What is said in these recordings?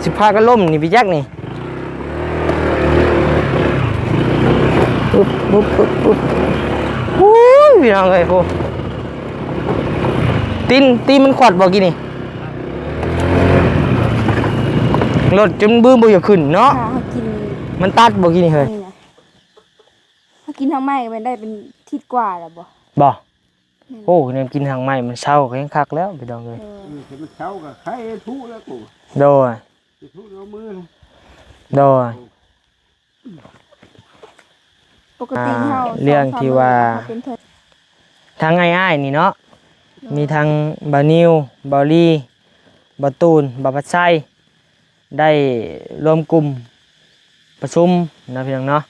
ຊິພາກັນລົ້ມນີ້ໄປຈັກນີ້. ປຶບ ປຶບ ປຶບ ປຶບ ໂອ້ຍ ພີ່ນ້ອງເອີຍ ໂອ້ ຕີນ ຕີນມັນຂວັດບໍ່ກີ້ນີ້? ລົດຈົນບືມບໍ່ຢາກຂຶ້ນເນາະ. ຖ້າເຮົາກິນ ມັນຕັດບໍ່ກີ້ນີ້ເຮີ້ຍ? ນີ້ນະ ເຮົາກິນທາງໃໝ່ກໍແມ່ນໄດ້ເປັນທິດກວ່າແລ້ວບໍ່? ບໍ່. ແມ່ນ ໂອ້ ແນວກິນທາງໃໝ່ມັນເຊົາກໍແຮງຄັກແລ້ວ ພີ່ນ້ອງເອີຍ. ເອີ ເອີ ຄັນມັນເຊົາກໍໄຄທຸແລ້ວກູ. ໂດຍ ໄຄທຸເອົາມື. ໂດຍ ປົກກະຕິ ອ່າ ເຮົາ ເລື່ອງທີ່ວ່າ ສອງສາມມື້ເຮົາເປັນເທື່ອ ທາງອ້າຍໆນີ້ເນາະ ໂດຍ ມີທັງບ່າວນິວ ບ່າວລີ ບ່າວຕູນ ບ່າວພັດໄຊ ໄດ້ລວມກຸ່ມປະຊຸມເນາະ ພີ່ນ້ອງເນາະ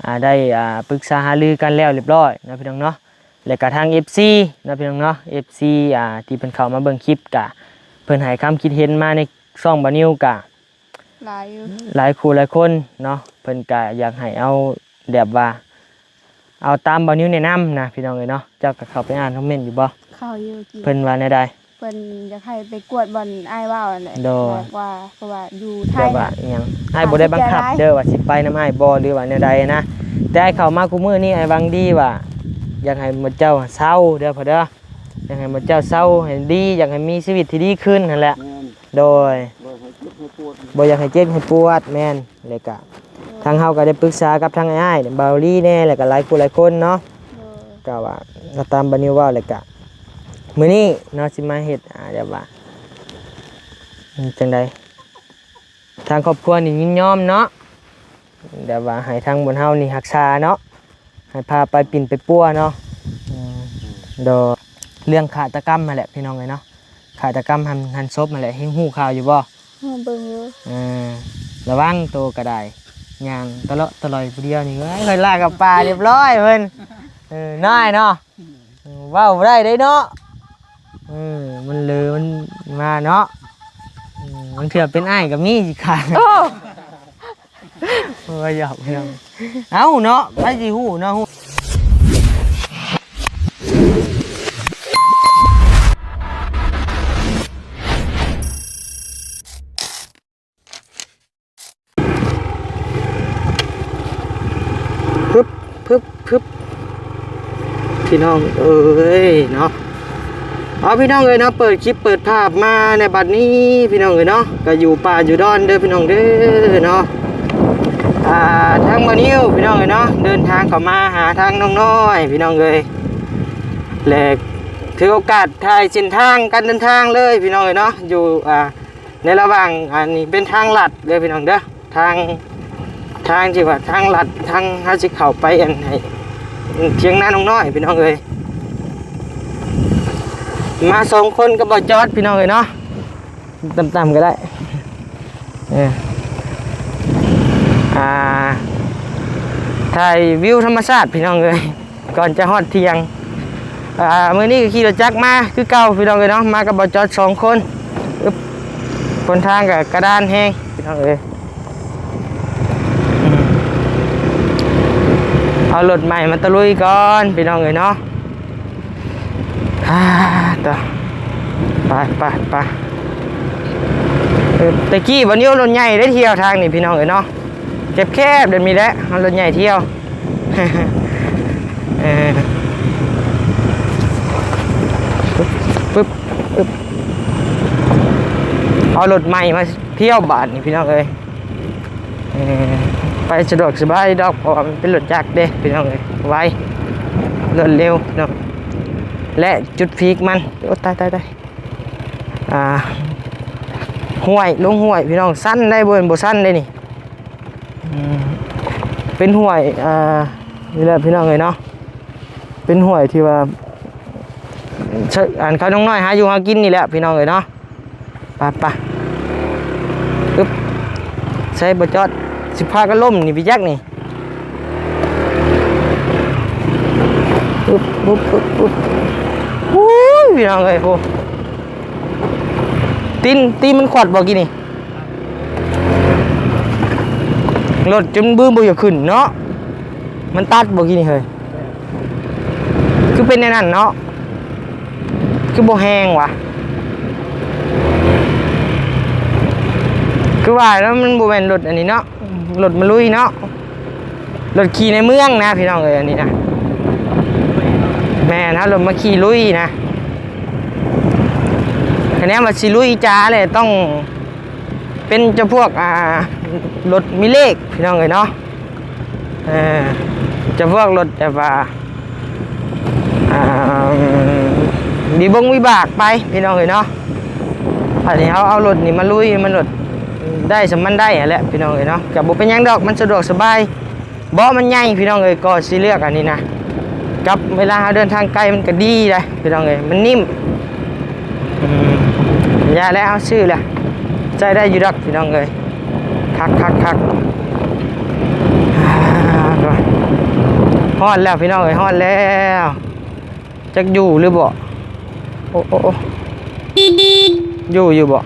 ອ່າ ໄດ້ ອ່າ ປຶກສາຫາລືກັນແລ້ວລຽບລ້ອຍເນາະ ພີ່ນ້ອງເນາະ ແລະກະທາງເອັຟຊີເນາະ ພີ່ນ້ອງເນາະ ເອັຟຊີ ອ່າ ທີ່ເພິ່ນເຂົ້າມາເບິ່ງຄລິບ ກະເພິ່ນໃຫ້ຄຳຄິດເຫັນມາໃນຊ່ອງບ່າວນິວ ກະຫຼາຍຢູ່ ຫຼາຍຄູ່ຫຼາຍຄົນເນາະ ເພິ່ນກະຢາກໃຫ້ເອົາແບບວ່າ ເອົາຕາມບ່າວນິວແນະນຳນະ ພີ່ນ້ອງເອີຍເນາະ. ເຈົ້າກໍເຂົ້າໄປອ່ານຄອມເມັນຢູ່ບໍ່? ເຂົ້າຢູ່. ເພິ່ນວ່າແນວໃດ? ເພິ່ນຢາກໃຫ້ໄປກວດບ່ອນອ້າຍເວົ້ານັ້ນແຫຼະ. ໂດຍ ບອກວ່າ ເພາະວ່າຢູ່ໄທ ແຕ່ວ່າ ນະ ອີຫຍັງ ອ້າຍບໍ່ໄດ້ບັງຄັບເດີວ່າຊິໄປນຳອ້າຍບໍ່ ຫຼືວ່າແນວໃດນະ ແຕ່ອ້າຍເຂົ້າມາຄູ່ມື້ນີ້ ອ້າຍຫວັງດີວ່າ ຢາກໃຫ້ໝູ່ເຈົ້າເຊົາເດີພໍ່ເດີ ຢາກໃຫ້ໝູ່ເຈົ້າເຊົາໃຫ້ດີ ຢາກໃຫ້ມີຊີວິດທີ່ດີຂຶ້ນຫັ້ນແຫຼະ. ແມ່ນ. ໂດຍ ບໍ່ໃຫ້ເຈັບໃຫ້ປວດ ບໍ່ຢາກໃຫ້ເຈັບໃຫ້ປວດ. ແມ່ນ. ແລ້ວກະ ໂດຍ ທາງເຮົາກໍໄດ້ປຶກສາກັບທາງອ້າຍໆ ບ່າວລີແດ່ ແລ້ວກະຫຼາຍຄູ່ຫຼາຍຄົນເນາະ. ໂດຍ ກໍວ່າ ກໍຕາມບ່າວນິວເວົ້າ ແລ້ວກະ ມື້ນີ້ເນາະ ຊິມາເຮັດ ອ່າ ແບບວ່າ ອືມ ຈັ່ງໃດ ທາງຄອບຄົວນີ້ຍິນຍອມເນາະ ແບບວ່າໃຫ້ທາງບ່ອນເຮົານີ້ຮັກສາເນາະ ໃຫ້ພາໄປປິ່ນໄປປົວເນາະ. ອືມ ໂດຍ ເລື່ອງຄາດຕະກຳຫັ້ນແຫຼະ ພີ່ນ້ອງເອີຍເນາະ ຄາດຕະກຳຫັນ ຫັນສົບຫັ້ນແຫຼະ ເຫັນຮູ້ຂ່າວຢູ່ບໍ່? ຮູ້ເບິ່ງຢູ່. ເອີ ລະວັງໂຕກໍໄດ້ ຍ່າງຕະເລາະຕະຫຼອຍຜູ້ດຽວນີ້ ເອີຍ ຂ້ອຍລາກກັບປ່າລຽບລ້ອຍເພິ່ນ. ເອີ ນ້ອຍເນາະ ເອີ ເວົ້າບໍ່ໄດ້ເດ້ເນາະ. ເອີ ມັນເລີ ມັນມາເນາະ. ເອີ ບາງເທື່ອເປັນອ້າຍກໍມີຊິຂາດ. ໂອ້ ໂອ້ຍ ຢອກພີ່ນ້ອງ ເອົ້າເນາະ ໃຜຊິຮູ້ເນາະ. ປຶບ ປຶບ ປຶບ ພີ່ນ້ອງເອີຍເນາະ. ເອົາ ພີ່ນ້ອງເອີຍເນາະ ເປີດຄລິບເປີດພາບມາໃນບັດນີ້ ພີ່ນ້ອງເອີຍເນາະ ກໍຢູ່ປ່າຢູ່ດອນເດີ ພີ່ນ້ອງເດີເນາະ. ອ່າ ທາງບ່າວນິວ ພີ່ນ້ອງເອີຍເນາະ ເດີນທາງເຂົ້າມາຫາທາງນ້ອງນ້ອຍ ພີ່ນ້ອງເອີຍ ແລະ ຖືໂອກາດຖ່າຍເສັ້ນທາງການເດີນທາງເລີຍ ພີ່ນ້ອງເອີຍເນາະ ຢູ່ ອ່າ ໃນລະຫວ່າງ ອັນນີ້ເປັນທາງລັດເດີ ພີ່ນ້ອງເດີ ທາງ ທາງທີ່ວ່າທາງລັດ ທາງເຮົາຊິເຂົ້າໄປ ອັນ ໃຫ້ ທຽງນານ້ອງນ້ອຍ ພີ່ນ້ອງເອີຍ. ມາສອງຄົນກັບບ່າວຈອດ ພີ່ນ້ອງເອີຍເນາະ ຕ່ຳໆກໍໄດ້. ເອີ ອ່າ ຖ່າຍວິວທຳມະຊາດ ພີ່ນ້ອງເອີຍ ກ່ອນຈະຮອດທ່ຽງ. ອ່າ ມື້ນີ້ກໍຂີ່ລົດຈັກມາຄືເກົ່າ ພີ່ນ້ອງເອີຍເນາະ ມາກັບບ່າວຈອດສອງຄົນ. ອຶບ ຫົນທາງກໍກະດານແຮງ ພີ່ນ້ອງເອີຍ. ອືມ ເອົາລົດໃໝ່ມາຕະລຸຍກ່ອນ ພີ່ນ້ອງເອີຍເນາະ. ອາ ຕະ ໄປ ໄປ ໄປ. ເອີ ແຕ່ກີ້ບ່າວນິວລົດໃຫຍ່ໄດ້ທ່ຽວທາງນີ້ ພີ່ນ້ອງເອີຍເນາະ ແຄບໆແບບນີ້ແຫຼະ ເອົາລົດໃຫຍ່ທ່ຽວ. ເອີ ປຶບ ປຶບ ອຶບ ເອົາລົດໃໝ່ມາທ່ຽວບາດນີ້ ພີ່ນ້ອງເອີຍ. ເອີ ໄປສະດວກສະບາຍດອກ ເພາະວ່າມັນເປັນລົດຈັກເດ້ ພີ່ນ້ອງເອີຍ ໄວ ລວດເລັວເນາະ. ແລະ ຈຸດພີກມັນ ໂອ້ ຕາຍ ຕາຍ ຕາຍ ອ່າ ຫ້ວຍ ລົງຫ້ວຍ ພີ່ນ້ອງ ຊັນໄດ໋ ບໍ່ແມ່ນບໍ່ຊັນໄດ໋ນີ້. ອືມ ເປັນຫ້ວຍ ອ່າ ນີ້ແຫຼະ ພີ່ນ້ອງເອີຍເນາະ ເປັນຫ້ວຍທີ່ວ່າ ອັນ ເຂົານ້ອງນ້ອຍຫາຢູ່ຫາກິນນີ້ແຫຼະ ພີ່ນ້ອງເອີຍເນາະ. ໄປ ໄປ ອຶບ ໃສ່ບໍ່ຈອດ ຊິພາກັນລົ້ມນີ້ໄປຈັກນີ້. ອຶບ ອຶບ ອຶບ ອຶບ ໂອ້ຍ ພີ່ນ້ອງເອີຍ ໂອ້ ຕີນ ຕີນມັນຂວັດບໍ່ກີ້ນີ້? ລົດຈົນບືມບໍ່ຢາກຂຶ້ນເນາະ ມັນຕັດບໍ່ກີ້ນີ້ເຮີ້ຍ? ຄືເປັນແນວນັ້ນເນາະ ຄືບໍ່ແຮງຫວາ? ຄືວ່າແລ້ວ ມັນບໍ່ແມ່ນລົດອັນນີ້ເນາະ ລົດມາລຸຍເນາະ ລົດຂີ່ໃນເມືອງນະພີ່ນ້ອງເອີຍ ອັນນີ້ນະ ແມ່ນ ເຮົາລົດມາຂີ່ລຸຍນະ ຄະແນນວ່າຊິລຸຍຈາແຫຼະ ຕ້ອງເປັນຈຳພວກ ອ່າ ລົດມີເລກພີ່ນ້ອງເອີຍເນາະ ເອີ ຈຳພວກລົດແບບວ່າ ອ່າ ວິບົງວິບາກໄປພີ່ນ້ອງເອີຍເນາະ ບາດນີ້ເຮົາເອົາລົດນີ້ມາລຸຍ ມັນລົດໄດ້ສ່ຳມັນໄດ້ຫັ້ນແຫຼະພີ່ນ້ອງເອີຍເນາະ ກໍບໍ່ເປັນຫຍັງດອກ ມັນສະດວກສະບາຍ ເບາະມັນໃຫຍ່ພີ່ນ້ອງເອີຍ ກໍຊິເລືອກອັນນີ້ນະ ກັບເວລາເຮົາເດີນທາງໄກມັນກໍດີໄດ໋ພີ່ນ້ອງເອີຍ ມັນນິ້ມ ອືມ ຢ່າແລ້ວ ເຮົາຊື້ແລ້ວ ໃຊ້ໄດ້ຢູ່ດອກພີ່ນ້ອງເອີຍ ຄັກໆໆ ອ່າ ຮອດແລ້ວພີ່ນ້ອງເອີຍ ຮອດແລ້ວ ຈັກຢູ່ຫຼືບໍ່ ໂອ້ ໂອ້ ໂອ້ ຢູ່ ຢູ່ບໍ່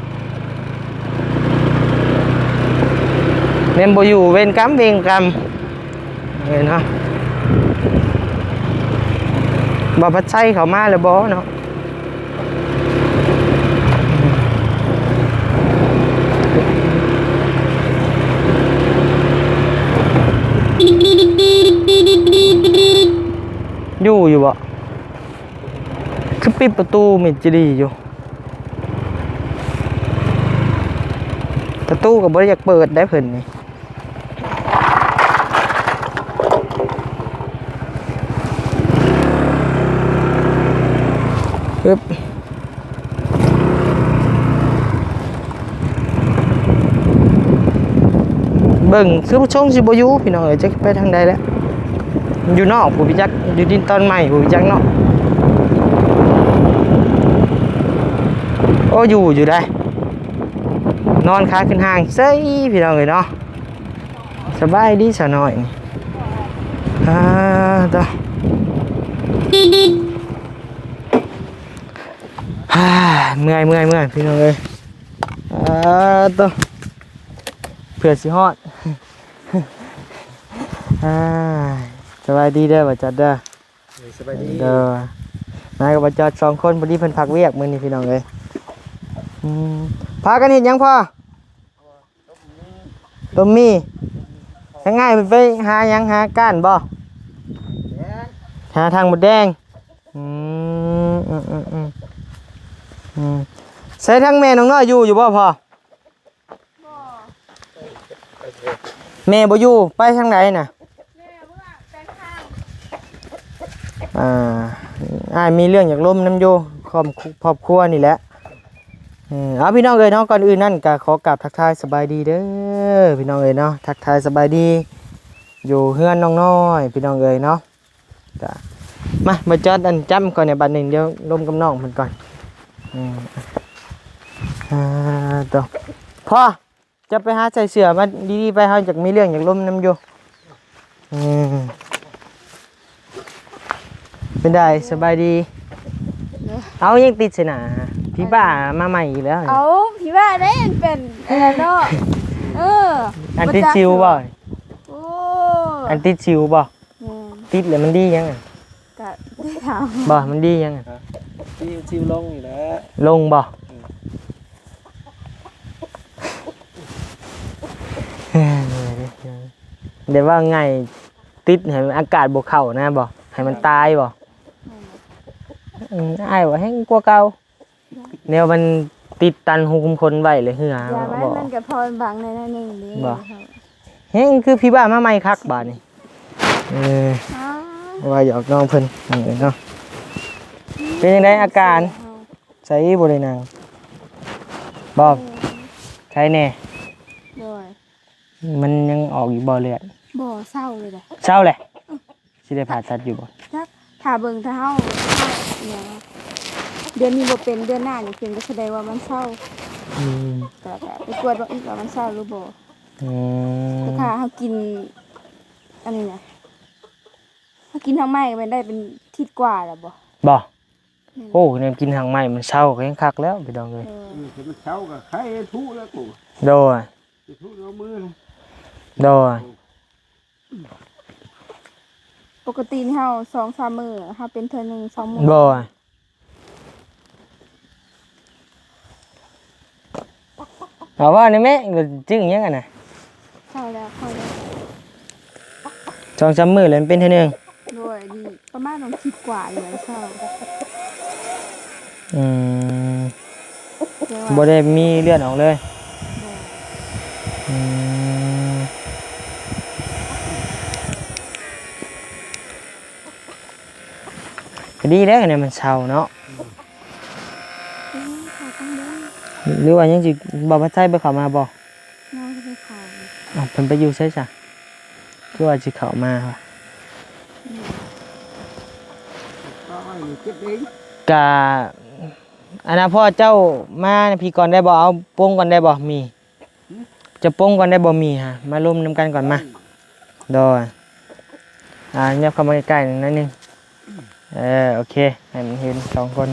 ແມ່ນບໍ່ຢູ່ ເວນກຳ ເວນກຳ. ເຫັນເນາະ ບໍ່ພັດໄຊເຂົ້າມາແລ້ວບໍ່ເນາະ ຢູ່ ຢູ່ບໍ່ ຄືປິດປະຕູມິດຈີດີຢູ່ ປະຕູກໍບໍ່ໄດ້ຢາກເປີດໄດ໋ເພິ່ນນີ້. ອຶບ ເບິ່ງຄືຊົງຊິບໍ່ຢູ່ພີ່ນ້ອງເອີຍ ຈັກໄປທາງໃດແລ້ວ ຢູ່ນອກພຸ້ນໄປຈັກ ຢູ່ດິນຕອນໃໝ່ພຸ້ນໄປຈັກເນາະ. ໂອ້ ຢູ່ ຢູ່ໄດ໋ ນອນຂາຂຶ້ນຫ້າງເສີຍພີ່ນ້ອງເອີຍເນາະ. ສະບາຍດີສາວນ້ອຍ ອ່າ ໂຕ ເມື່ອຍ ເມື່ອຍ ເມື່ອຍ ພີ່ນ້ອງເອີຍ ອ່າ ໂຕ ເພື່ອຊິຮອດ ອ່າ ສະບາຍດີເດີ ບ່າວຈັດເດີ ເອີ ສະບາຍດີ ເດີ ມາກັບບ່າວຈັດສອງຄົນ ພໍດີເພິ່ນພັກວຽກມື້ນີ້ພີ່ນ້ອງເອີຍ ອືມ ພາກັນເຮັດຫຍັງພໍ່? ຕົ້ມໝີ່ ທາງອ້າຍເພິ່ນໄປຫາຫຍັງ ຫາກ້ານບໍ່? ຫາທາງມົດແດງ ອືມ ອືມ ອືມ ໃສທາງແມ່ນ້ອງນ້ອຍຢູ່ ຢູ່ບໍ່ພໍ່? ບໍ່ ແມ່ບໍ່ຢູ່ ໄປທາງໃດນະ? ແມ່ເມືອແປງທາງ ອ່າ ອ້າຍມີເລື່ອງຢາກລົມນຳຢູ່ ຄອບ ຄອບຄົວນີ້ແຫຼະ. ເອີ ເອົາ ພີ່ນ້ອງເອີຍເນາະ ກ່ອນອື່ນນັ້ນກໍຂໍກາບທັກທາຍສະບາຍດີເດີ ພີ່ນ້ອງເອີຍເນາະ ທັກທາຍສະບາຍດີ ຢູ່ເຮືອນນ້ອງນ້ອຍ ພີ່ນ້ອງເອີຍເນາະ ກະ ມາ ມາຈອດອັນຈ້ຳກ່ອນໃນບາດໜຶ່ງ ດຽວລົມກັບນ້ອງເພິ່ນກ່ອນ ອືມ ອ່າ ໂຕ ພໍ່ ຈະໄປຫາໃສ່ເສື້ອມາດີໆໄປ ເຮົາຢາກມີເລື່ອງຢາກລົມນຳຢູ່ ອືມ ເປັນໃດ ສະບາຍດີ ເອີ ເອົາ ຍັງຕິດໃສ່ໜ້າ ຜີບ້າມາໃໝ່ອີກແລ້ວ ເອົາ ຜີບ້າໄດ້ ອັນເປັນອັນນັ້ນເນາະ ເອີ ອັນຕິດສິວບໍ່? ໂອ້ ອັນຕິດສິວບໍ່? ແມ່ນ ຕິດແລ້ວມັນດີຫຍັງ? ກະໄດ້ຖາມ ບໍ່ ມັນດີຫຍັງ? ຊິວ ຊິວລົງນີ້ແຫຼະ ລົງບໍ່? ອືມ ແຕ່ວ່າໄງ ຕິດໃຫ້ອາກາດບໍ່ເຂົ້ານະບໍ່ ໃຫ້ມັນຕາຍບໍ່? ແມ່ນ ອືມ ອ້າຍວ່າແຮງກວ່າເກົ່າ ແນວມັນຕິດຕັນຮູຂຸມຂົນໄວ້ແລ້ວເຫື່ອ ຢ່າໄວ້ ບໍ່ ມັນກະພໍບັງໄດ້ໜ້ອຍໜຶ່ງເດ້ ບໍ່ ແຮງຄືຜີບ້າມາໃໝ່ຄັກບາດນີ້ ເອີ ອ້າວ ວ່າຢອກນ້ອງເພິ່ນ ເອີ ເນາະ ເປັນຈັ່ງໃດອາການ? ໃສບໍ່ໄດ້ນັ່ງ ບໍ່ ເອີ ໃຄແດ່ ໂດຍ ມັນຍັງອອກຢູ່ບໍ່ເລືອດ? ບໍ່ ເຊົາເລີຍເດ້ ເຊົາແຫຼະ ຊິໄດ້ຜ່າຕັດຢູ່ບໍ່? ຈັກ ຖ້າເບິ່ງ ຖ້າເຮົາ ເດືອນນີ້ບໍ່ເປັນ ເດືອນໜ້າຍັງເປັນ ກໍສະແດງວ່າມັນເຊົາ ອືມ ກໍ ກໍໄປກວດເບິ່ງອີກວ່າມັນເຊົາຫຼືບໍ່ ອືມ ແຕ່ຖ້າເຮົາກິນ ອັນນີ້ນະ ເຮົາກິນຮາກໄມ້ກໍແມ່ນໄດ້ເປັນທິດກວ່າແລ້ວບໍ່? ບໍ່ ແມ່ນ ໂອ້ ແນວກິນຮາກໄມ້ມັນເຊົາກໍແຮງຄັກແລ້ວ ພີ່ນ້ອງເອີຍ ເອີ ເອີ ຄັນມັນເຊົາກໍໄຄທຸແລ້ວກູ ໂດຍ ທຸເອົາມື ໂດຍ ປົກກະຕິນີ້ເຮົາສອງສາມມື້ ເຮົາເປັນເທື່ອໜຶ່ງສອງມື້ ໂດຍ. ເອົາເວົ້າແດ່ແມ່ ຈື່ຫຍັງຫັ້ນນະ? ເຊົາແລ້ວ ເຊົາແລ້ວ ສອງສາມມື້ແລ້ວມັນເປັນເທື່ອໜຶ່ງ. ໂດຍ ນີ້ປະມານສອງອາທິດກວ່ານີ້ແຫຼະເຊົາ. ອືມ ແຕ່ວ່າ ບໍ່ໄດ້ມີເລືອດອອກເລີຍ? ບໍ່. ອືມ ກໍດີແລ້ວ ອັນນີ້ມັນເຊົາເນາະ. ອືມ ເຂົາຕ້ອງເບິ່ງ ຫຼືວ່າຍັງຊິ ບໍ່ພາໄຊບໍ່ເຂົ້າມາບໍ່? ຍັງບໍ່ໄດ້ເຂົ້າ. ອ້າວ ເພິ່ນໄປຢູ່ໃສຊະ? ຄືວ່າຊິເຂົ້າມາວະ? ກະ ອັນນ່າ ພໍ່ເຈົ້າມາພີ້ກ່ອນໄດ້ບໍ່? ເອົາປົງກ່ອນໄດ້ບໍ່? ມີ ຈະປົງກ່ອນໄດ້ບໍ່? ມີຫາ ມາລົມນຳກັນກ່ອນມາ. ໂດຍ ອ່າ ຫຍັບເຂົ້າມາໃກ້ໆໜ້ອຍໜຶ່ງ. ເອີ ໂອເຄ ໃຫ້ມັນເຫັນສອງຄົນ.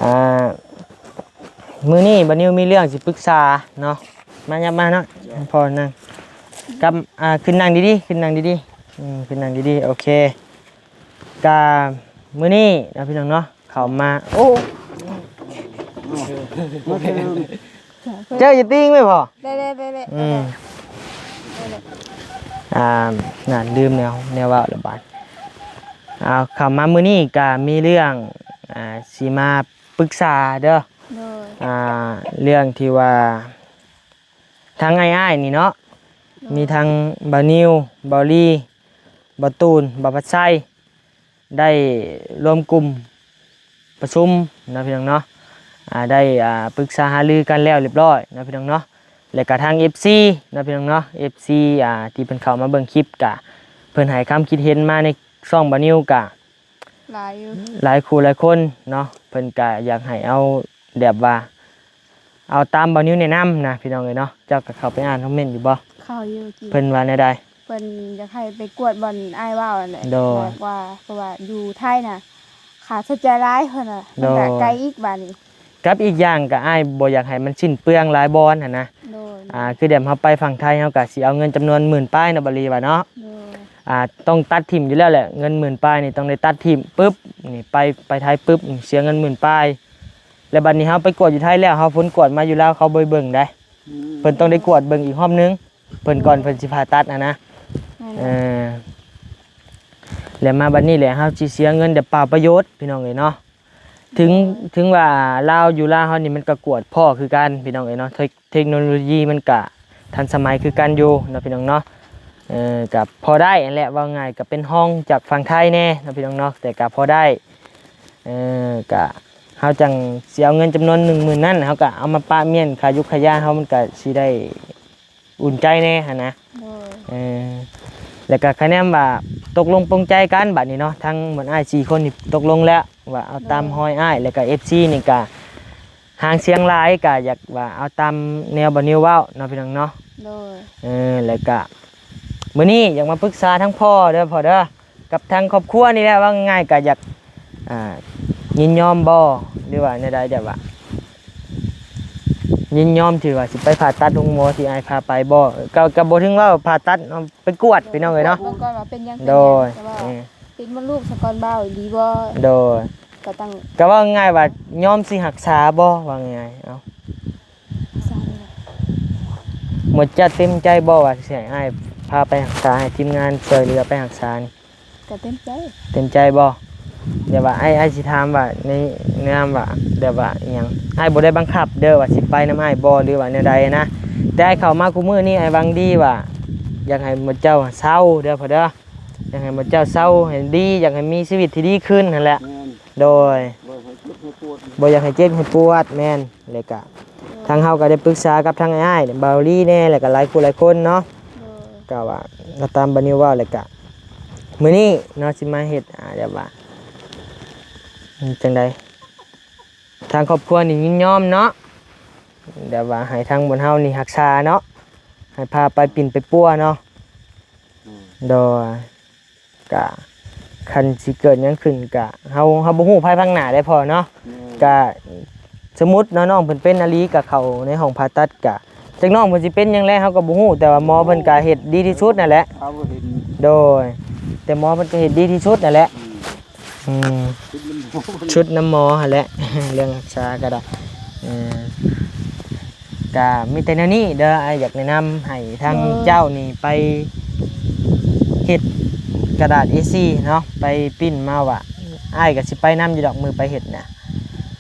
ອ່າ ມື້ນີ້ບ່າວນິວມີເລື່ອງຊິປຶກສາເນາະ. ມາ ຫຍັບມາເນາະ ພໍ່ນັ່ງກັບ ອ່າ ຂຶ້ນນັ່ງດີໆ ຂຶ້ນນັ່ງດີໆ. ອືມ ຂຶ້ນນັ່ງດີໆ. ໂອເຄ ກະມື້ນີ້ເນາະ ພີ່ນ້ອງເນາະ ເຂົ້າມາ ໂອ້ ເຈົ້າຢ່າຕີງໄວ້ພໍ. ໄດ້ໆໆໆ ອືມ ໄດ້ໆ ອ່າ ນານ ລືມແນວ ແນວເວົ້າລະບາດ. ອ່າ ເຂົ້າມາມື້ນີ້ກະມີເລື່ອງ ອ່າ ຊິມາປຶກສາເດີ. ໂດຍ ອ່າ ເລື່ອງທີ່ວ່າ ທັງອ້າຍໆນີ້ເນາະ ໂດຍ ມີທັງບ່າວນິວ, ບ່າວລີ, ບ່າວຕູນ, ບ່າວພັດໄຊ ໄດ້ລວມກຸ່ມປະຊຸມເນາະ ພີ່ນ້ອງເນາະ. ອ່າ ໄດ້ ອ່າ ປຶກສາຫາລືກັນແລ້ວລຽບຮ້ອຍເນາະ ພີ່ນ້ອງເນາະ. ແລ້ວກະທາງເອັຟຊີເນາະ ພີ່ນ້ອງເນາະ ເອັຟຊີ ອ່າ ທີ່ເພິ່ນເຂົ້າມາເບິ່ງຄລິບ ກະເພິ່ນໃຫ້ຄຳຄິດເຫັນມາໃນຊ່ອງບ່າວນິວກະ ຫຼາຍຢູ່ ຫຼາຍຄູ່ຫຼາຍຄົນເນາະ. ເພິ່ນກະຢາກໃຫ້ເອົາແບບວ່າ ເອົາຕາມບ່າວນິວແນະນຳນະ ພີ່ນ້ອງເອີຍເນາະ. ເຈົ້າກະເຂົ້າໄປອ່ານຄອມເມັນຢູ່ບໍ່? ເຂົ້າຢູ່ ເພິ່ນວ່າແນວໃດ? ເພິ່ນຢາກໃຫ້ໄປກວດບ່ອນອ້າຍເວົ້າຫັ້ນແຫຼະ. ໂດຍ ບອກວ່າ ເພາະວ່າຢູ່ໄທນະ ຄ່າໃຊ້ຈ່າຍຫຼາຍ ເພິ່ນວ່າ. ໂດຍ ມັນກະໄກອີກບາດນີ້ ກັບອີກຢ່າງກະອ້າຍບໍ່ຢາກໃຫ້ມັນສິ້ນເປືອງຫຼາຍບ່ອນຫັ້ນນະ. ໂດຍ ອ່າ ຄືແບບເຮົາໄປຝັ່ງໄທ ເຮົາກະຊິເອົາເງິນຈຳນວນໝື່ນປາຍເນາະ ບ່າວລີວ່າເນາະ. ໂດຍ ອ່າ ຕ້ອງຕັດຖິ້ມຢູ່ແລ້ວແຫຼະ ເງິນໝື່ນປາຍນີ້ຕ້ອງໄດ້ຕັດຖິ້ມປຶບ ນີ້ໄປ ໄປໄທປຶບ ນີ້ເສຍເງິນໝື່ນປາຍ. ແລ້ວບາດນີ້ເຮົາໄປກວດຢູ່ໄທແລ້ວ ເຮົາຜົນກວດມາຢູ່ລາວ ເຂົາບໍ່ເບິ່ງໃດ. ອືມ ເພິ່ນຕ້ອງໄດ້ກວດເບິ່ງອີກຮອບໜຶ່ງ ເພິ່ນກ່ອນ ໂດຍ ເພິ່ນຊິຜ່າຕັດຫັ້ນນະ. ແມ່ນແຫຼະ ເອີ ແລ້ວມາບາດນີ້ແຫຼະ ເຮົາຊິເສຍເງິນແບບເປົ່າປະໂຫຍດ ພີ່ນ້ອງເອີຍເນາະ. ເຖິງ ໂດຍ ເຖິງວ່າລາວ ຢູ່ລາວເຮົານີ້ມັນກະກວດພໍ້ຄືກັນ ພີ່ນ້ອງເອີຍເນາະ. ເທັກ ເທັກໂນໂລຢີມັນກະທັນສະໄໝຄືກັນຢູ່ເນາະ ພີ່ນ້ອງເນາະ. ເອີ ກະພໍໄດ້ຫັ້ນແຫຼະ ເວົ້າງ່າຍກະເປັນຮອງຈາກຝັ່ງໄທແດ່ເນາະ ພີ່ນ້ອງເນາະ ແຕ່ກະພໍໄດ້. ເອີ ກະເຮົາຈັ່ງຊິເອົາເງິນຈຳນວນໜຶ່ງໝື່ນນັ້ນ ເຮົາກະເອົາມາປະມ້ຽນຄ່າຢຸກຄ່າຢາເຮົາ ມັນກະຊິໄດ້ ອຸ່ນໃຈແດ່ຫັ້ນນະ. ໂດຍ ເອີ ແລ້ວກະຄະແນນວ່າຕົກລົງປົງໃຈກັນບາດນີ້ເນາະ ທັງໝູ່ອ້າຍສີ່ຄົນນີ້ຕົກລົງແລ້ວວ່າເອົາຕາມ ໂດຍ ຮອຍອ້າຍ ແລ້ວກະເອັຟຊີນີ້ກະຫາງສຽງຫຼາຍ ກະຢາກວ່າເອົາຕາມແນວບ່າວນິວເວົ້າເນາະ ພີ່ນ້ອງເນາະ. ໂດຍ ເອີ ແລ້ວກະມື້ນີ້ຢາກມາປຶກສາທາງພໍ່ເດີ ພໍ່ເດີ ກັບທາງຄອບຄົວນີ້ແຫຼະ ເວົ້າງ່າຍໆ ກະຢາກ ອ່າ ຍິນຍອມບໍ່ ຫຼືວ່າແນວໃດ ແບບວ່າຍິນຍອມທີ່ວ່າຊິໄປຜ່າຕັດໂຮງໝໍທີ່ອ້າຍພາໄປບໍ່? ກະ ກະບໍ່ເຖິງວ່າຜ່າຕັດເນາະ ໄປກວດ ໂດຍ ພີ່ນ້ອງເອີຍເນາະ. ເບິ່ງກ່ອນວ່າເປັນຫຍັງ ໂດຍ ເປັນຫຍັງ ແຕ່ວ່າ ເອີ ຕິດມົດລູກສາກ່ອນ ບ່າວ ດີບໍ່? ໂດຍ ກະຕ້ອງ ກະເວົ້າງ່າຍວ່າຍອມຊິຮັກສາບໍ່ ວ່າງ່າຍໆ ເອົາ ໝົດເຈົ້າເຕັມໃຈບໍ່ວ່າຊິໃຫ້ອ້າຍພາໄປຮັກສາ ໃຫ້ທີມງານຊ່ວຍເຫຼືອໄປຮັກສານີ້? ກະເຕັມໃຈ. ເຕັມໃຈບໍ່? ແບບວ່າ ອ້າຍ ອ້າຍຊິຖາມວ່າ ໃນ ໃນນາມວ່າ ແບບວ່າອີ່ຫຍັງ ອ້າຍບໍ່ໄດ້ບັງຄັບເດີວ່າຊິໄປນຳອ້າຍບໍ່ ຫຼືວ່າແນວໃດນະ. ແຕ່ອ້າຍເຂົ້າມາຄູ່ມື້ນີ້ ອ້າຍຫວັງດີວ່າ ຢາກໃຫ້ໝູ່ເຈົ້າເຊົາເດີພໍ່ເດີ ຢາກໃຫ້ໝູ່ເຈົ້າເຊົາໃຫ້ດີ ຢາກໃຫ້ມີຊີວິດທີ່ດີຂຶ້ນຫັ້ນແຫຼະ. ແມ່ນ ໂດຍ ບໍ່ຢາກໃຫ້ເຈັບໃຫ້ປວດ ບໍ່ຢາກໃຫ້ເຈັບໃຫ້ປວດ ແມ່ນ. ແລ້ວກະ ໂດຍ ທາງເຮົາກະໄດ້ປຶກສາກັບທາງອ້າຍເບົາລີແດ່ ແລ້ວກະຫຼາຍຄູ່ຫຼາຍຄົນເນາະ. ໂດຍ ກະວ່າ ຕາມບ່າວນິວເວົ້າ ແລ້ວກະ ມື້ນີ້ເນາະ ຊິມາເຮັດ ອ່າ ແບບວ່າ ຈັ່ງໃດ ທາງຄອບຄົວນີ້ຍິນຍອມເນາະ ແບບວ່າໃຫ້ທາງບ່ອນເຮົານີ້ຮັກສາເນາະ ໃຫ້ພາໄປປິ່ນໄປປົວເນາະ. ອືມ ໂດຍ ກະ ຄັນຊິເກີດຫຍັງຂຶ້ນກະ ເຮົາ ເຮົາບໍ່ຮູ້ພາຍພາກໜ້າເດ້ພໍ່ເນາະ. ແມ່ນ ກະ ສົມມຸດເນາະ ນ້ອງເພິ່ນເປັນອີ່ຫຼີ ກະເຂົ້າໃນຫ້ອງຜ່າຕັດ ກະ ຈັກນ້ອງເພິ່ນຊິເປັນຫຍັງແຫຼະ ເຮົາກະບໍ່ຮູ້ ແຕ່ວ່າໝໍເພິ່ນກະເຮັດດີທີ່ສຸດນັ້ນແຫຼະ. ເຮົາບໍ່ເຫັນ ໂດຍ ແຕ່ໝໍເພິ່ນກະເຮັດດີທີ່ສຸດນັ້ນແຫຼະ. ອືມ ອືມ ຊຸດນຳໝໍ ຊຸດນຳໝໍຫັ້ນແຫຼະ ເລື່ອງຮັກສາກະໄດ້. ເອີ ກ ກະມີແຕ່ແນວນີ້ເດີ ອ້າຍຢາກແນະນຳໃຫ້ທາງ ໂດຍ ເຈົ້ານີ້ໄປເຮັດກະດາດ ເອສີ່ ເນາະ ໄປປຣິ້ນມາວ່າ ອ້າຍກະຊິໄປນຳຢູ່ດອກ ມື້ໄປເຮັດນະ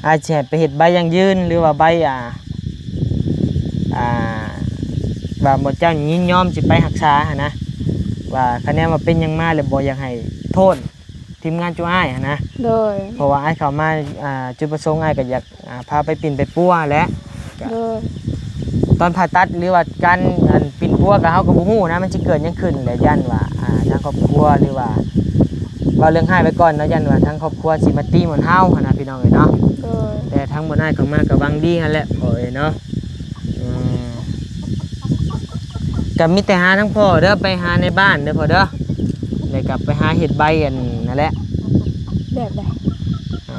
ອາດຊິໃຫ້ໄປເຮັດໃບຢັ້ງຢືນ ຫຼືວ່າໃບ ອ່າ ອ່າ ວ່າໝູ່ເຈົ້າຍິນຍອມຊິໄປຮັກສາຫັ້ນນະ ວ່າຄະແນນວ່າເປັນຫຍັງມາແລ້ວບໍ່ຢາກໃຫ້ໂທດທີມງານຈຸອ້າຍຫັ້ນນະ ໂດຍ ເພາະວ່າອ້າຍເຂົ້າມາ ອ່າ ຈຸດປະສົງອ້າຍກໍຢາກ ອ່າ ພາໄປປິ່ນໄປປົວແຫຼະ ໂດຍ ຕອນຜ່າຕັດ ຫຼືວ່າການ ອັນ ປິ່ນປົວກໍ ເຮົາກໍບໍ່ຮູ້ນະ ມັນຊິເກີດຫຍັງຂຶ້ນແຫຼະ ຢ້ານວ່າ ອ່າ ທາງຄອບຄົວ ຫຼືວ່າ ເວົ້າເລື່ອງຮ້າຍໄວ້ກ່ອນເນາະ ຢ້ານວ່າທາງຄອບຄົວຊິມາຕີໝົນເຮົາຫັ້ນນະ ພີ່ນ້ອງເອີຍເນາະ ໂດຍ ແຕ່ທາງໝົນອ້າຍເຂົ້າມາກໍຫວັງດີຫັ້ນແຫຼະ ພໍ່ເອີຍເນາະ ອືມ ກໍມີແຕ່ຫາທາງພໍ່ເດີ ໄປຫາໃນບ້ານເດີພໍ່ເດີ ແລ້ວກໍໄປຫາເຮັດໃບອັນນັ້ນແຫຼະ ແບບໃດ? ອ່າ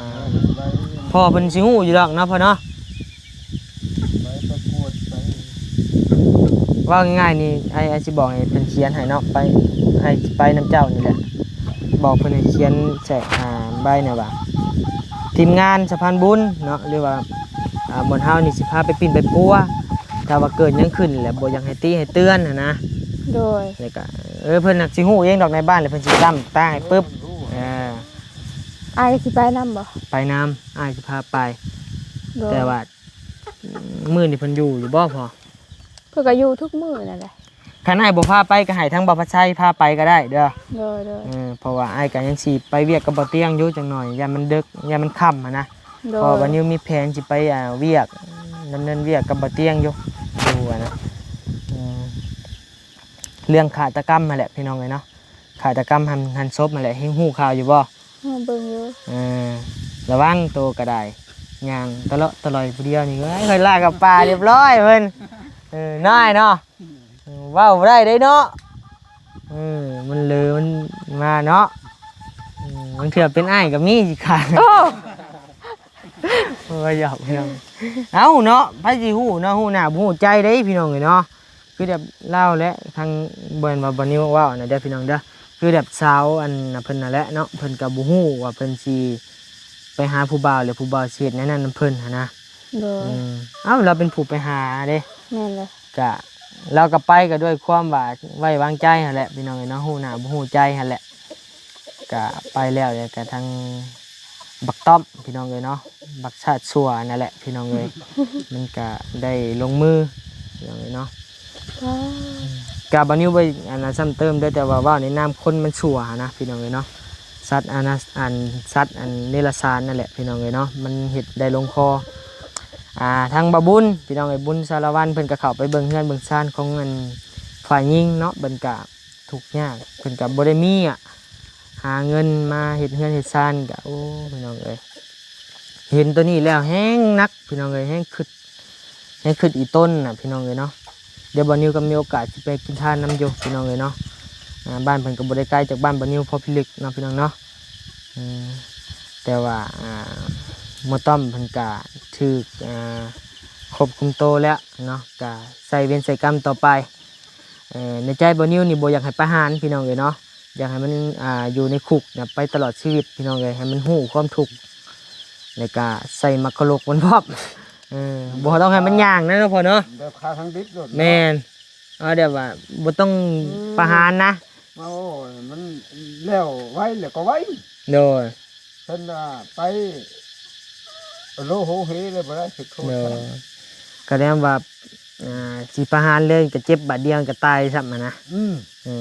ພໍ່ເພິ່ນຊິຮູ້ຢູ່ດອກເນາະພໍ່ເນາະ ໃບປະກວດ ໃບ ເວົ້າງ່າຍໆນີ້ ອ້າຍ ອ້າຍຊິບອກໃຫ້ເພິ່ນຂຽນໃຫ້ເນາະ ໄປ ອ້າຍຊິໄປນຳເຈົ້ານີ້ແຫຼະ ບອກເພິ່ນໃຫ້ຂຽນໃສ່ ອ່າ ໃບນີ້ວ່າ ທີມງານສະພານບຸນເນາະ ຫຼືວ່າ ອ່າ ໝູ່ເຮົານີ້ຊິພາໄປປິ່ນໄປປົວ ຖ້າວ່າເກີດຫຍັງຂຶ້ນແລ້ວບໍ່ຢາກໃຫ້ຕິໃຫ້ເຕືອນຫັ້ນນະ ໂດຍ ແລ້ວກະ ເອີ ເພິ່ນໜັກຊິຮູ້ເອງດອກໃນບ້ານ ແລ້ວເພິ່ນຊິຕັ້ງຕາໃຫ້ປຶບ ເອີ ອ້າຍຊິໄປນຳບໍ່? ໄປນຳ ອ້າຍຊິພາໄປ ໂດຍ ແຕ່ວ່າ ມື້ນີ້ເພິ່ນຢູ່ຢູ່ບໍ່ພໍ່? ເພິ່ນກໍຢູ່ທຸກມື້ນັ້ນແຫຼະ ຄັນອ້າຍບໍ່ພາໄປກໍໃຫ້ທາງບ່າວພັດໄຊພາໄປກໍໄດ້ເດີ ໂດຍໆ ເອີ ເພາະວ່າອ້າຍກໍຍັງຊິໄປວຽກກັບບ່າວຕຽງຢູ່ຈັກໜ່ອຍ ຢ້ານມັນເດິກ ຢ້ານມັນຄ່ຳຫັ້ນນະ ໂດຍ ເພາະວ່ານິວມີແຜນຊິໄປ ອ່າ ວຽກ ດຳເນີນວຽກກັບບ່າວຕຽງຢູ່ ຢູ່ຫັ້ນນະ ເອີ ເລື່ອງຄາດຕະກຳຫັ້ນແຫຼະ ພີ່ນ້ອງເອີຍເນາະ ຄາດຕະກຳຫັນ ຫັນສົບຫັ້ນແຫຼະ ເຫັນຮູ້ຂ່າວຢູ່ບໍ່? ເຮົາເບິ່ງຢູ່ ເອີ ລະວັງໂຕກໍໄດ້ ຍ່າງຕະເລາະຕະຫຼອຍຜູ້ດຽວນີ້ ເອີຍ ຂ້ອຍລາກກັບປ່າຮຽບຮ້ອຍເພິ່ນ ເອີ ນ້ອຍເນາະ ເອີ ເວົ້າບໍ່ໄດ້ເດ້ເນາະ ເອີ ມັນເລີມັນມາເນາະ ເອີ ບາງເທື່ອເປັນອ້າຍກໍມີຊິຂາດ ໂອ້ ບໍ່ຢອກພີ່ນ້ອງ ເອົ້າເນາະ ໃຜຊິຮູ້ເນາະ ຮູ້ໜ້າບໍ່ຮູ້ໃຈເດ້ພີ່ນ້ອງເອີຍເນາະ ຄືແບບລາວແຫຼະ ທາງ ບໍ່ແມ່ນວ່າບ່າວນິວເວົ້ານະເດີພີ່ນ້ອງເດີ ຄືແບບສາວອັນນະເພິ່ນນັ້ນແຫຼະເນາະ ເພິ່ນກໍບໍ່ຮູ້ວ່າເພິ່ນຊິໄປຫາຜູ້ບ່າວ ແລ້ວຜູ້ບ່າວຊິເຮັດແນວນັ້ນນຳເພິ່ນຫັ້ນນະ ໂດຍ ອືມ ເອົ້າ ລາວເປັນຜູ້ໄປຫາເດ້ ແມ່ນເລີຍ ກະ ລາວກໍໄປກໍດ້ວຍຄວາມວ່າໄວ້ວາງໃຈຫັ້ນແຫຼະພີ່ນ້ອງເອີຍເນາະ ຮູ້ໜ້າບໍ່ຮູ້ໃຈຫັ້ນແຫຼະ ກະໄປແລ້ວ ແລ້ວກະທາງບັກຕ້ອມພີ່ນ້ອງເອີຍເນາະ ບັກຊາດຊົ່ວນັ້ນແຫຼະພີ່ນ້ອງເອີຍ ມັນກະໄດ້ລົງມືພີ່ນ້ອງເອີຍເນາະ ກະບ່າວນິວໄປອັນນັ້ນຊ້ຳເຕີມເດີ ແຕ່ວ່າເວົ້າໃນນາມຄົນມັນຊົ່ວຫັ້ນນະພີ່ນ້ອງເອີຍເນາະ ສັດອັນນັ້ນ ອັນ ສັດອັນເນລະສານນັ້ນແຫຼະພີ່ນ້ອງເອີຍເນາະ ມັນເຮັດໄດ້ລົງຄໍ ອ່າ ທາງບ່າວບຸນພີ່ນ້ອງເອີຍ ບຸນສາລະວັນ ເພິ່ນກໍເຂົ້າໄປເບິ່ງເຮືອນເບິ່ງຊານຂອງອັນຝ່າຍຍິງເນາະ ເພິ່ນກະ ທຸກຍາກ ເພິ່ນກໍບໍ່ໄດ້ມີອະ ຫາເງິນມາເຮັດເຮືອນເຮັດຊານກໍ ໂອ້ ພີ່ນ້ອງເອີຍ ເຫັນໂຕນີ້ແລ້ວແຮງໜັກພີ່ນ້ອງເອີຍ ແຮງຄຶດ ແຮງຄຶດອີ່ຕົນນະພີ່ນ້ອງເອີຍເນາະ ດຽວບ່າວນິວກໍມີໂອກາດຊິໄປກິນທານນຳຢູ່ພີ່ນ້ອງເອີຍເນາະ ອ່າ ບ້ານເພິ່ນກໍບໍ່ໄດ້ໄກຈາກບ້ານບ່າວນິວພໍພິລຶກເນາະພີ່ນ້ອງເນາະ ອືມ ແຕ່ວ່າ ອ່າ ໝໍຕ້ອມເພິ່ນກະຖືກ ອ່າ ຄວບຄຸມໂຕແລ້ວເນາະ ກະໃຊ້ເວນໃຊ້ກຳຕໍ່ໄປ ເອີ ໃນໃຈບ່າວນິວນີ້ບໍ່ຢາກໃຫ້ປະຫານພີ່ນ້ອງເອີຍເນາະ ຢາກໃຫ້ມັນ ອ່າ ຢູ່ໃນຄຸກນະໄປຕະຫຼອດຊີວິດພີ່ນ້ອງເອີຍ ໃຫ້ມັນຮູ້ຄວາມທຸກ ແລ້ວກະໃສ່ໝາກກະໂຫຼກມັນພ້ອມ ເອີ ບໍ່ຕ້ອງໃຫ້ມັນຍ່າງນະເນາະພໍ່ເນາະ ແບບຄາທາງດິບໂລດເນາະ ແມ່ນ ເອົາແບບວ່າບໍ່ຕ້ອງ ອືມ ປະຫານນະ ມາ ໂອ້ຍ ມັນແລ້ວໄວແລ້ວກໍໄວ ໂດຍ ເພິ່ນວ່າໄປໂລໂຫເຮເລີຍບໍ່ໄດ້ ໂດຍ ກໍແນມວ່າ ອ່າ ຊິປະຫານເລີຍກໍເຈັບບາດດຽວກໍຕາຍຊ້ຳຫັ້ນນະ ອືມ ເອີ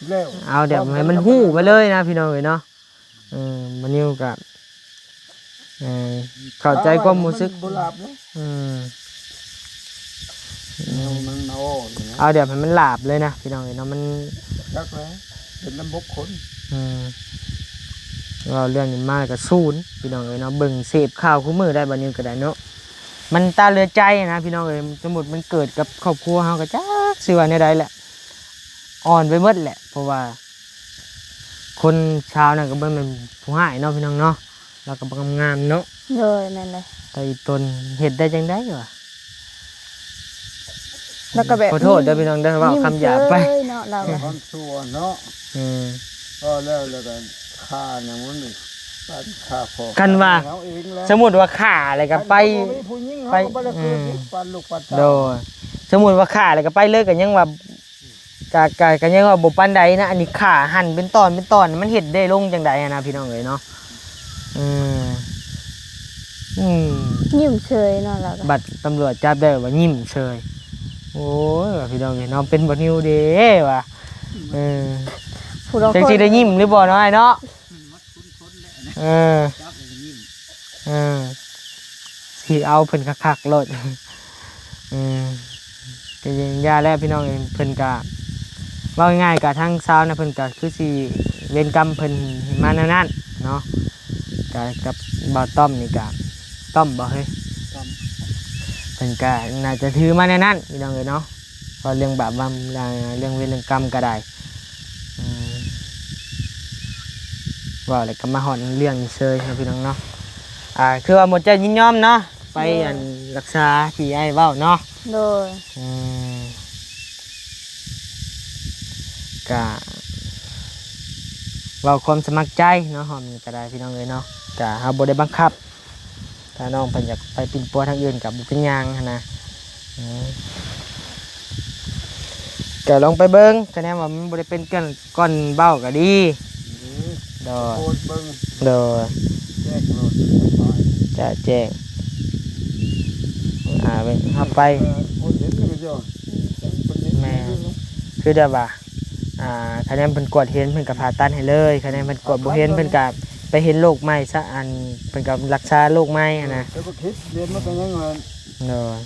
ແລ້ວ ເອົາແບບໃຫ້ມັນຮູ້ໄປເລີຍນະພີ່ນ້ອງເອີຍເນາະ ເອີ ບ່າວນິວກໍ ເອີ ເຂົ້າໃຈຄວາມຮູ້ສຶກ ມັນບໍ່ຫຼາບເນາະ ອືມ ແນວມັນເອົາອອກຢູ່ນະ ເອົາແບບໃຫ້ມັນຫຼາບເລີຍນະພີ່ນ້ອງເອີຍເນາະ ມັນ ຈັກແລ້ວ ເປັນລຳບົກຄົນ ອືມ ເວົ້າເລື່ອງນີ້ມາກໍສູນພີ່ນ້ອງເອີຍເນາະ ເບິ່ງເສບຂ່າວຄູ່ມື້ໄດ້ ບ່າວນິວກໍໄດ້ເນາະ ມັນຕາເຫຼືອໃຈນະພີ່ນ້ອງເອີຍ ສົມມຸດມັນເກີດກັບຄອບຄົວເຮົາກໍຈັກຊິວ່າແນວໃດແຫຼະ ອ່ອນໄປໝົດແຫຼະ ເພາະວ່າ ຄົນຊາວນັ້ນກໍບໍ່ແມ່ນຜູ້ຮ້າຍເນາະພີ່ນ້ອງເນາະ ລາວກໍບໍ່ງາມໆເນາະ ໂດຍ ແມ່ນເລີຍ ແຕ່ອີ່ຕົນເຮັດໄດ້ຈັ່ງໃດວະ ແລ້ວກໍແບບ ຂໍໂທດເດີພີ່ນ້ອງເດີ ເວົ້າຄຳຫຍາບໄປ ເນາະ ລາວກໍ ຄວາມຊົ່ວເນາະ ອືມ ກໍແລ້ວ ແລ້ວກໍຂ້າຫຍັງມັນນີ້ ການຂ້າພໍ່ ຄັນວ່າ ເຮົາເອງແຫຼະ ສົມມຸດວ່າຂ້າແລ້ວກໍໄປ ຄັນບໍ່ມີຜູ້ຍິງ ໄປ ເຮົາກໍບໍ່ໄດ້ເກີດ ອືມ ປັນລູກປັນເຕົ້າ ໂດຍ ສົມມຸດວ່າຂ້າແລ້ວກໍໄປເລີຍ ກໍຍັງວ່າ ກະ ກະ ກະຍັງວ່າບໍ່ປານໃດນະ ອັນນີ້ຂ້າຫັນເປັນຕອນເປັນຕອນ ມັນເຮັດໄດ້ລົງຈັ່ງໃດຫັ້ນນະ ພີ່ນ້ອງເອີຍເນາະ. ອືມ ອືມ ຍິ້ມເຊີຍເນາະ ລາວກະ ບັດຕຳຫຼວດຈັບໄດ້ວ່າຍິ້ມເຊີຍ. ໂອ້ຍ ວ່າພີ່ນ້ອງເອີຍເນາະ ເປັນບໍ່ນິວເດ້ວ່າ ເອີ ຜູ້ລາງຄົນ ຈັກຊິໄດ້ຍິ້ມຫຼືບໍ່ເນາະ ອ້າຍເນາະ. ເອີ ຈັບແລ້ວກໍຍິ້ມ ເອີ ຊິເອົາເພິ່ນຄັກໆໂລດ. ເອີ ກໍຢ່າແຫຼະພີ່ນ້ອງເອີຍ ເພິ່ນກະ ເວົ້າງ່າຍໆ ກະທາງຊາວນະ ເພິ່ນກະຄືຊິເວນກຳເພິ່ນມາແນວນັ້ນເນາະ. ກະກັບບ່າວຕ້ອມນີ້ກະ ຕ້ອມບໍ່ເຮີ້ຍ? ຕ້ອມ ເພິ່ນກະໜ້າຈະຖືມາແນວນັ້ນ ພີ່ນ້ອງເອີຍເນາະ. ເວົ້າເລື່ອງບາບວ່າ ເລື່ອງເວນເລື່ອງກຳກໍໄດ້ ອືມ ເວົ້າແລ້ວກໍມາຮອດເລື່ອງນີ້ເຊີຍເນາະ ພີ່ນ້ອງເນາະ. ອ່າ ຄືວ່າໝົດໃຈຍິນຍອມເນາະ ໄປ ໂດຍ ອັນ ລັກສາທີ່ອ້າຍເວົ້າເນາະ. ໂດຍ ອືມ ກະເວົ້າຄວາມສະໝັກໃຈເນາະ ຮອບນີ້ກໍໄດ້ ພີ່ນ້ອງເອີຍເນາະ ກະເຮົາບໍ່ໄດ້ບັງຄັບ. ຖ້ານ້ອງເພິ່ນຢາກໄປປິ່ນປົວທາງອື່ນກໍບໍ່ເປັນຫຍັງຫັ້ນນະ. ເອີ ກໍລອງໄປເບິ່ງ ຄະແນນວ່າມັນບໍ່ໄດ້ເປັນກ້ອນເບ້າກໍດີ. ໂດຍ ໂພສເບິ່ງ ໂດຍ ແຈ້ງໂລດ ຈະແຈ້ງ ອ່າ ເບິ່ງເຮົາໄປ ເອີ ຄົນເຫັນກໍເຈົ້າ ແມ່ນ ຄືແບບວ່າ ອ່າ ຄະແນນເພິ່ນກວດເຫັນ ເພິ່ນກໍຜ່າຕັດໃຫ້ເລີຍ ຄະແນນເພິ່ນກວດບໍ່ເຫັນ ເພິ່ນກໍໄປເຫັນໂລກໃໝ່ຊະ ອັນ ເພິ່ນກໍລັກສາໂລກໃໝ່ຫັ້ນນະ. ເອີ ແຕ່ບໍ່ຄິດ ລຽນມາກໍຍັງວ່າ ໂດຍ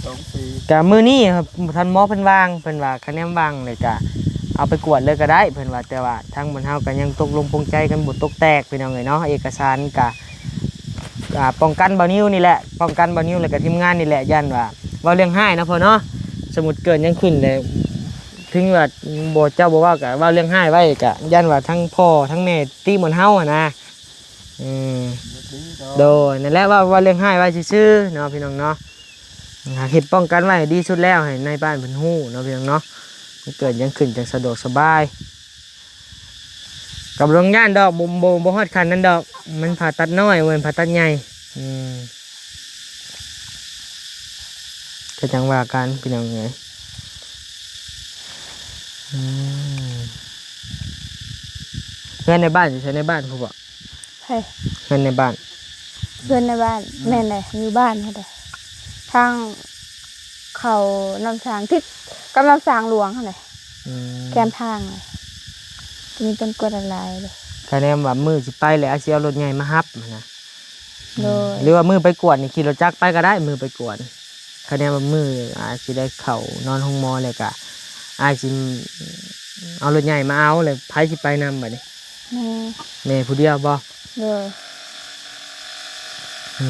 ສອງປີ ກະມື້ນີ້ທ່ານໝໍເພິ່ນວ່າງ ເພິ່ນວ່າຄະແນນວ່າງເລີຍ ກະເອົາໄປກວດເລີຍກໍໄດ້ ເພິ່ນວ່າ. ແຕ່ວ່າທາງບ່ອນເຮົາກໍຍັງຕົກລົງປົງໃຈກັນບໍ່ຕົກແຕກ ພີ່ນ້ອງເອີຍເນາະ. ເອກະສານກະ ອ່າ ປ້ອງກັນບ່າວນິວນີ້ແຫຼະ ປ້ອງກັນບ່າວນິວ ແລ້ວກໍທີມງານນີ້ແຫຼະ ຢ້ານວ່າ ເວົ້າເລື່ອງຮ້າຍເນາະພໍ່ເນາະ ສົມມຸດເກີດຫຍັງຂຶ້ນແລ້ວ ເຖິງວ່າບໍ່ ເຈົ້າບໍ່ເວົ້າກໍເວົ້າເລື່ອງຮ້າຍໄວ້ ກໍຢ້ານວ່າທັງພໍ່ທັງແມ່ຕິໝົດເຮົາຫັ້ນນະ. ອືມ ບໍ່ຕິດອກ ໂດຍ ນັ້ນແຫຼະ ເວົ້າ ເວົ້າເລື່ອງຮ້າຍໄວ້ຊື່ໆເນາະ ພີ່ນ້ອງເນາະ. ເຮັດປ້ອງກັນໄວ້ໃຫ້ດີສຸດແລ້ວ ໃຫ້ນາຍບ້ານເພິ່ນຮູ້ເນາະ ພີ່ນ້ອງເນາະ ມັນເກີດຫຍັງຂຶ້ນຈັ່ງສະດວກສະບາຍ. ກໍບໍ່ຕ້ອງຢ້ານດອກ ບໍ່ ບໍ່ ບໍ່ຮອດຂັ້ນນັ້ນດອກ ມັນຜ່າຕັດນ້ອຍ ບໍ່ແມ່ນຜ່າຕັດໃຫຍ່. ອືມ ກໍຈັ່ງວ່າກັນ ພີ່ນ້ອງເອີຍ. ອືມ ເຮືອນໃນບ້ານຢູ່ໃສ? ໃນບ້ານພຸ້ນບໍ? ໃຜ? ເຮືອນໃນບ້ານ ເຮືອນໃນບ້ານ ອືມ ແມ່ນແຫຼະ ຢູ່ບ້ານຫັ້ນແຫຼະ ທາງເຂົ້ານ້ຳສາງ ຕິດກັບນ້ຳສາງຫຼວງຫັ້ນແຫຼະ. ອືມ ແຄມທາງເລີຍ ຈະມີຕົ້ນກ້ວຍຫຼາຍໆເດ້. ຄະແນນວ່າມື້ຊິໄປແລ້ວ ອາດຊິເອົາລົດໃຫຍ່ມາຮັບຫັ້ນນະ. ໂດຍ ອືມ ຫຼືວ່າມື້ໄປກວດນີ້ຂີ່ລົດຈັກໄປກໍໄດ້ ມື້ໄປກວດ. ຄະແນນວ່າມື້ອາດຊິໄດ້ເຂົ້ານອນໂຮງໝໍແລ້ວກະ ອາດຊິເອົາລົດໃຫຍ່ມາເອົາ ແລ້ວໃຜຊິໄປນຳບັດນີ້? ແມ່ ແມ່ຜູ້ດຽວບໍ? ໂດຍ ອື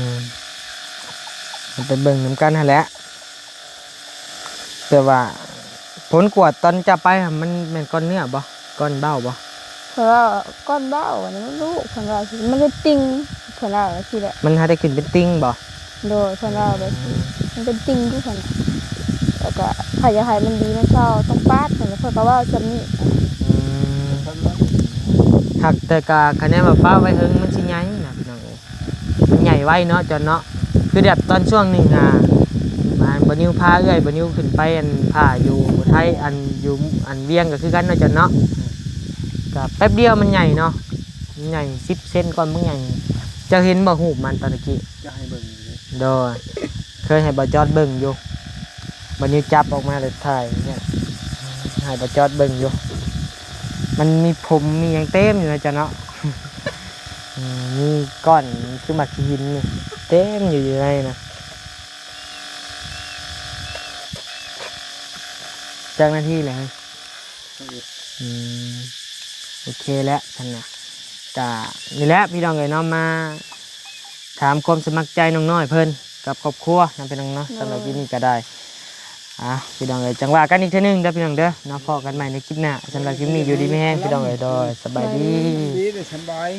ມ ໄປເບິ່ງນຳກັນຫັ້ນແຫຼະ. ແຕ່ວ່າຜົນກວດຕອນເຈົ້າໄປຫັ້ນ ມັນແມ່ນກ້ອນເນື້ອບໍ່? ກ້ອນເບົ້າບໍ່? ເພິ່ນວ່າກ້ອນເບົ້າ ອັນນີ້ມັນລູກ ເພິ່ນວ່າ ມັນເປັນຕິ່ງ ເພິ່ນວ່າຈັ່ງຊີ້ແຫຼະ. ມັນຫາໄດ້ຂຶ້ນເປັນຕິ່ງບໍ່? ໂດຍ ເພິ່ນວ່າແບບ ອືມ ມັນເປັນຕິ່ງຢູ່ ເພິ່ນ ແລ້ວກະຖ້າຢາກໃຫ້ມັນດີມັນເຊົາຕ້ອງປາດ ເພິ່ນ ເພິ່ນກໍເວົ້າສ່ຳນີ້. ອືມ ຫາກແຕ່ກະຄະແນນວ່າປະໄວ້ເຫິງມັນຊິໃຫຍ່ນະ ພີ່ນ້ອງເອີຍ. ມັນໃຫຍ່ໄວເນາະ ຈອນເນາະ. ຄືແບບຕອນຊ່ວງໜຶ່ງ ອ່າ ອັນບ່າວນິວພາເອື້ອຍບ່າວນິວຂຶ້ນໄປ ອັນ ຜ່າຢູ່ໄທ ອັນ ຢູ່ ອັນວຽງກໍຄືກັນເນາະ ຈອນເນາະ. ກໍແປັບດຽວມັນໃຫຍ່ເນາະ ໃຫຍ່ສິບເຊັນກ່ອນ ມັນໃຫຍ່. ເຈົ້າເຫັນບໍ່ຮູບມັນຕອນຕະກີ້? ຈະໃຫ້ເບິ່ງຢູ່ເດ້. ໂດຍ ເຄີຍໃຫ້ບ່າວຈອດເບິ່ງຢູ່. ບ່າວນິວຈັບອອກມາແລ້ວຖ່າຍນີ້ ໃຫ້ບ່າວຈອດເບິ່ງຢູ່. ມັນມີຜົມມີຫຍັງເຕັມຢູ່ນະ ຈອນເນາະ. ອືມ ມີກ້ອນຄືໝາກຂີ້ຫີນນີ້ເຕັມຢູ່ ຢູ່ໃນນະ. ຈັກນາທີແລ້ວ? ສິບເອັດ. ອືມ ໂອເຄແລ້ວຊັ້ນນະ. ກະນີ້ແຫຼະ ພີ່ນ້ອງເອີຍເນາະ ມາຖາມຄວາມສະໝັກໃຈນ້ອງນ້ອຍເພິ່ນກັບຄອບຄົວນຳ ພີ່ນ້ອງເນາະ. ໂດຍ ສຳລັບຄລິບນີ້ກໍໄດ້ ອ່າ ພີ່ນ້ອງເອີຍ ຈັ່ງວ່າກັນອີກເທື່ອໜຶ່ງເດີ ພີ່ນ້ອງເດີເນາະ. ພໍ້ກັນໃໝ່ໃນຄລິບໜ້າ. ສຳລັບຄລິບນີ້ຢູ່ດີມີແຮງ ພີ່ນ້ອງເອີຍ. ໂດຍ ສະບາຍດີ ດີເດີ ສະບາຍ.